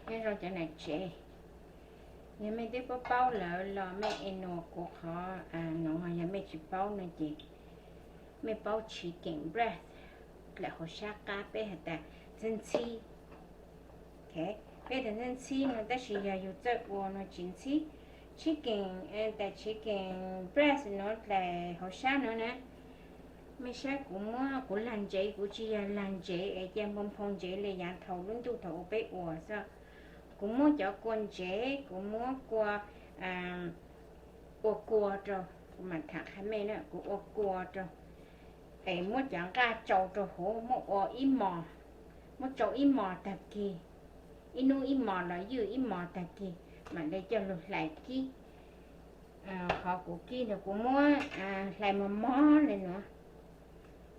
Nyob zoo cov niam tsev, yog mej twb paub paub lawm los mej ignore kuv qhov no, yog mej tsis paub no ces mej paub chicken breast, dlaim hauv sab qab peb has tas ntxhib ntxhib. Peb tas ntxhib ntxhib no tab sis yog yus txawj ua no tsis ntxhib. Chicken, tas chicken breast no dlaim hauv sab no na. Mej saib kuv muab kuv lag ntsev, kuv tsis yog lag ntsev es cia nphoo nphoo ntsev li yav thaum lub ntuj thaum ub peb ua xwb. Kuv muab cov kua ntsev, kuv muab kua, ua kua rau, kuv mam tham qha mej na, kuv ua kua rau es muab cov nqaj tsau rau huv, muab ua ib mos, muab tsau ib mos tag kis, ib hnub ib mos los ywj ib mos tag kis mam li coj lug hlais kib. Qhov kuv kib ntawd kuv muab hlais mos mos li no,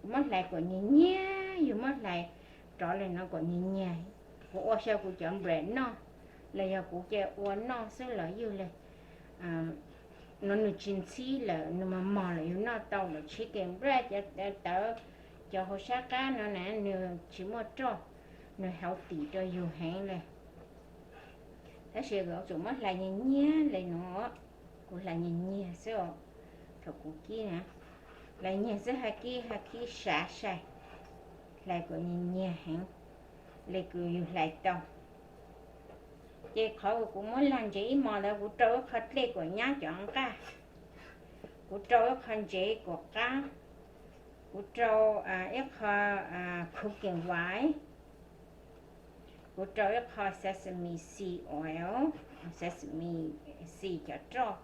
kuv muab hlais kom nyias nyias, yus muab hlais rov li no kom nyias nyias. Kuv ua xyaw kuv cov bread noj, los yog kuv cia ua noj xwb los ywj li no, nws tsis ntxhib lawm, nws mos mos lawm, yus noj tau lawm. Chicken breast, cov tawv, cov hauv sab qab no na, nws tsis muaj roj, nws healthy rau yus heev li. Tab sis yuav tsum muab hlais nyias nyias li no, kuv hlais nyias nyias xwb os. Thaum kuv kib na, hlais nyias xwb, hab kib hab kib sav sai, hlais kom nyias nyias heev li kws yus hlais tau. Ces qhov uas kuv muab lag ntsev ib mos ntawd, kuv rau ib qho dlej kom nyab cov nqaj, kuv rau ib qho ntsev kom qab, kuv rau ib qho cooking wine, kuv rau ib qho sesame seed oil, sesame seed cov roj.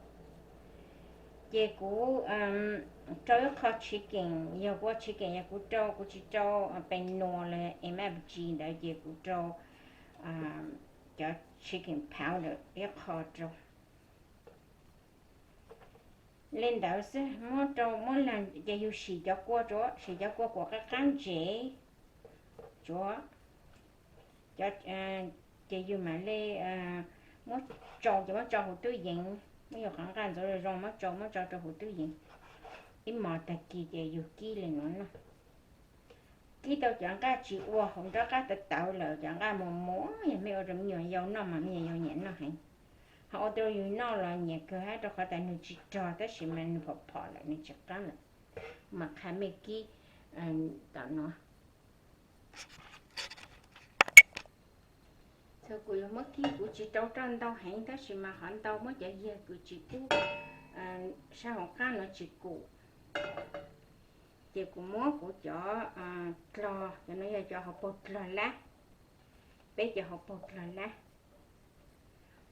Ces kuv rau ib qho chicken, yog kuv ua chicken, yog kuv rau, kuv tsis rau pes nuas los M S G ntawd ces kuv rau cov chicken powder ib qho rau. Li ntawd xwb, muab rau, muab lag, ces yus sim cov kua rau, sim cov kua kom qab qab ntsev tsuav, ces yus mam li muab tsau, ces muab tsau hauv tub yees, muab yus qhov nqaj ntxuav zoo zoo, muab tsau, muab tsau rau hauv tub yees ib mos tag kis ces yus kib li no noj. Kib tau cov nqaj tsis ua hauv nraub qab tawv tawv lawm, cov nqaj mus mus, yog mej ua rau me nyuam yaus noj mas me nyuam yaus nyiam noj heev. Ho ua rau yus noj los nyiam kawg hab, rau qhov tas nws tsis rog tab sis mas nws phom phom lawm, nws tsis qab lawm. Mas qha mej kib tom no. Txhua kuv yuav muab kib, kuv tsis rau roj ntau heev tab sis mas qhov ntau muab cov yag kws tsis kub sab hauv qab no tsis kum. Ces kuv muab kuv cov dlog, cov no yog cov hauv paug dlog lab, peb cov hauv paug dlog lab.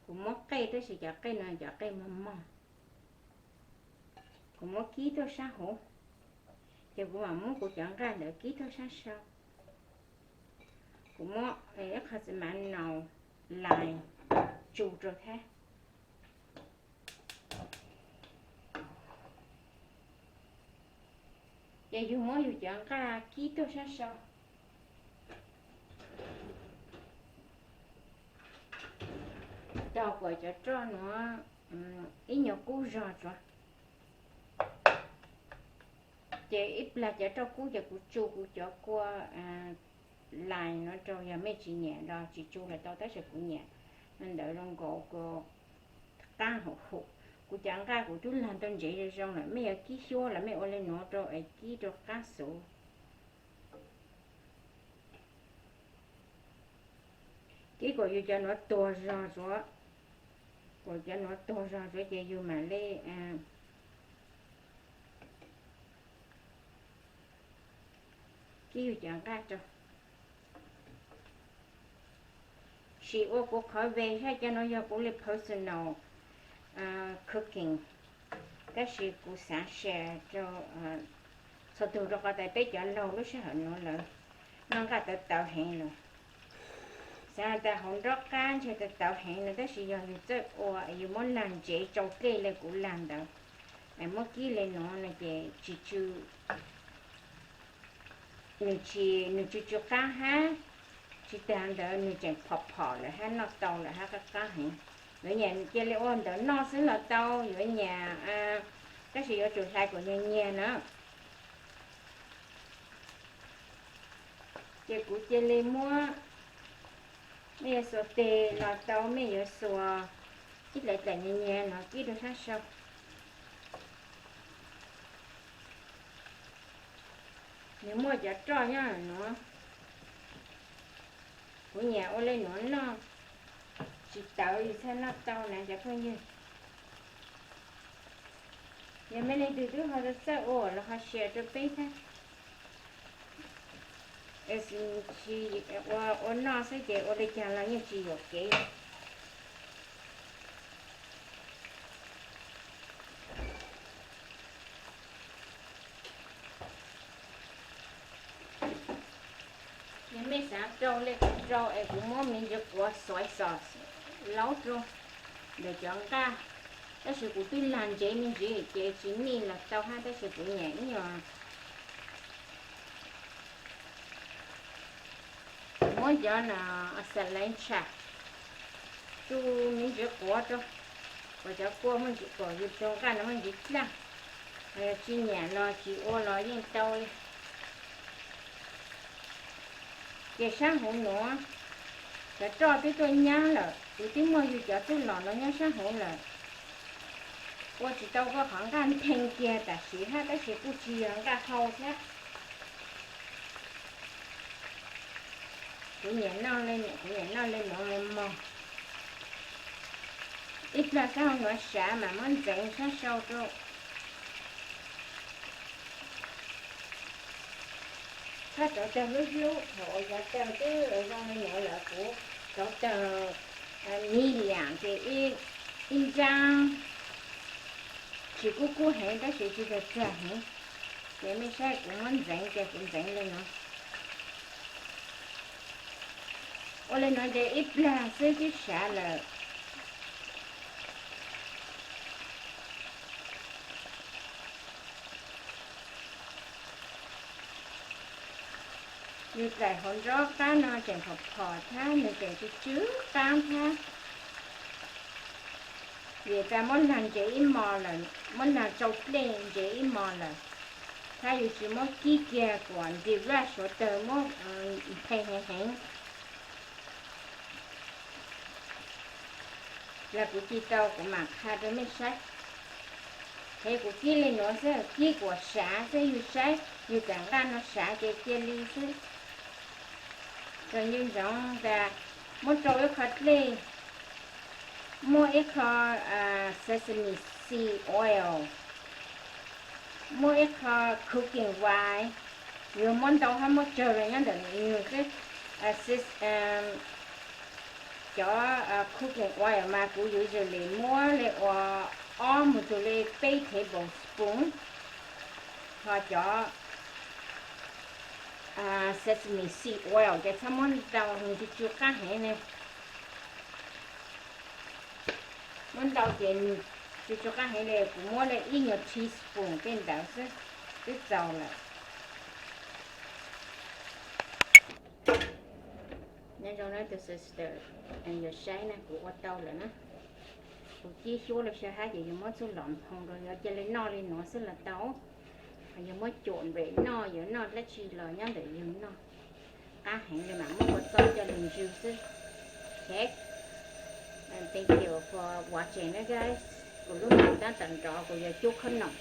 Kuv muab qej tab sis cov qej no cov qej mog mog. Kuv muab kib tuaj sab hauv, ces kuv mam muab kuv cov nqaj ntawd kib tuaj sab sau. Kuv muab ib qho txiv mav naus lais tsu rau thiab. Ces yus muab yus cov nqaj kib tuaj sab sau, rau kom cov roj nuav ib nyuag kub zog tsuav. Ces ib plag cov roj kub ces kuv tsu kuv cov kua lais no rau, yog mej tsis nyiam los tsis tsu los tau tab sis kuv nyiam ntawd zoo nkaus kuv qab hauv hum. Kuv cov nqaj kuv twb lag tau ntsev zoo zoo lawm, mej yuav kib xyuab los mej ua li nuav rau es kib rau qab xuv. Kib kom yus cov nuav tuag zog tsuav, kom cov nuav tuag zog tsuav ces yus mam li kib yus cov nqaj rau. Sim ua kuv qhov ve saib, cov nuav yog kuv li personal cooking, tab sis kuv xav share rau txhua tug rau qhov tas peb cov laug lub sij hawm nuav lawv noj nqaj tawv tawv heev lawm. Xav tas hauv nraub qab ntshe tawv tawv heev no tab sis yog yus txawj ua, yus muab lag ntsev tsau dlej li kuv lag ntawd, muab kib li nuav no ces tsis tsw, nws tsis, nws tsis tsw qab hab, tsis tag ntawd nws tseem phom phom lawm hab, noj tau lawm hab, qab qab heev. Yuav nyiam cia li ua ntawd noj xwb los tau, yuav nyiam, tab sis yuav tsum hlais kom nyias nyias na. Ces kuv cia li muab Mej yuav xuas tes los tau, mej yuav xuas ib daim tawm nyias nyias no kib rau sab sau. Nws muaj cov roj nyob nuav, kuv nyiam ua le nuav noj, tsis tawv, yus txhaj noj tau na cov phooj ywg. Yog mej leej twg twb ho txawj ua los ho share rau peb thiab. Ua, ua noj xwb ces ua le caag los yeej tsis yuam kev. Yog mej xav rau le kuv rau es kuv muab me ntsis quav xoiv xos laub rau ntawm cov nqaj, tab sis kuv twb lag ntsev me ntsis ces tsis nij los tau hab, tab sis kuv nyiam ib nyuag muab cov no xav leev tsham tsuj me ntsis quav rau, kom cov kua muaj ntsis, kom yus rau nqaj no muaj ntsis dlaj. Tsis nyiam los tsis ua los yeej tau li. Ces sab hauv nuav, cov roj twb tuaj nyab lawm, kuv twb muaj yus cov txuj lom no nyob sab hauv lawm. Ua tsis tau koj qhov nqaj ntheeg kiag tam sim hab, tab sis kuj tsis yog nqaj hau thiab. Kuv nyiam noj le, kuv nyiam noj le nuav mos mos. Ib plag sab hauv nuav sav mas muab ntxeev sab sau rau. Txhob rauv taws hlub hlub, thaum uas cov taws twb zoo le nuav lawm kuv rauv taws medium ces ib nrab tsis kub kub heev tab sis tsis tag tsag heev. Ces mej saib kuv muab ntxeev ces kuv ntxeev le nuav. Ua le nuav ces ib plag xwb twb sav lawm. Yus txais hauv nrob qab no tseem phom phom thiab, nws tseem tsw tsw qab thiab. Vim tas muab lag ntsev ib mos lawm, muab lag tsau dlej ntsev ib mos lawm, thiab yus tsis muab kib kiag kom nti vaj suav tawg muab nphee heev heev. Los kuv ci tau kuv mam qha rau mej saib. Ces kuv kib li nuav xwb, kib kom sav xwb, yus saib yus txawm nqaj no sav ces cia li xwb. Txawm yus ntsoov tas muab rau ib qho dlej, muab ib qho sesame seed oil, muab ib qho cooking wine, yus muab ntau hab muab tsawg los nyob ntawm nws xwb. Cov cooking oil mas kuv usually muab li ua ob mus txug li peb tablespoon, ho cov sesame seed oil ces txhob muab ntau, nws tsw tsw qab heev ne. Muab ntau ces nws tsw tsw qab heev li, kuv muab li ib nyuag teaspoon tej ntawd xwb twb txaus lawm. Nyob zoo na tus sister, yog saib na kuv ua tau lawm na. Kuv kib xyuab lug xyov hab ces yus muab txuj lom nphoo rau, yog cia li noj li nuav xwb los tau. Yog muab cuam npem noj, yog noj dab tsi los nyob ntawm yus noj. Qab heev li mas muab kua txob coj lug ntsw xwb. Okay. Thank you for watching, guys. Kuv lub moos tab tom nrov, kuv yuav cub khob noom.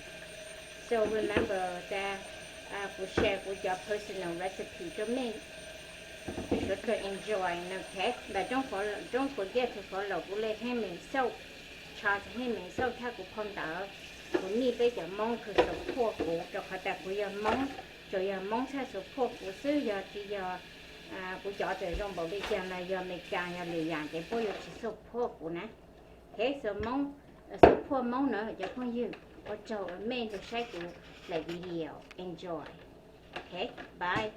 So remember that kuv share kuv cov personal recipe rau mej. Suav dlawg enjoy, okay. But don't forget to follow kuv le Hej Mem Xauj, Charles Hej Mem Xauj, thab kuv phau ntawv. Kuv nij peb cov Moob kws support kuv, rau qhov tas kuv yog Moob, tsuas yog Moob txhaj support kuv xwb, yog tsis yog kuv cov txawm zoo npaum li cas los yog Amelikas yog lwm yaam ces puab yuav tsis support kuv na. Okay, so Moob, support Moob na cov phooj ywg. Ua tsaug mej lug saib kuv daim video, enjoy. Okay, bye.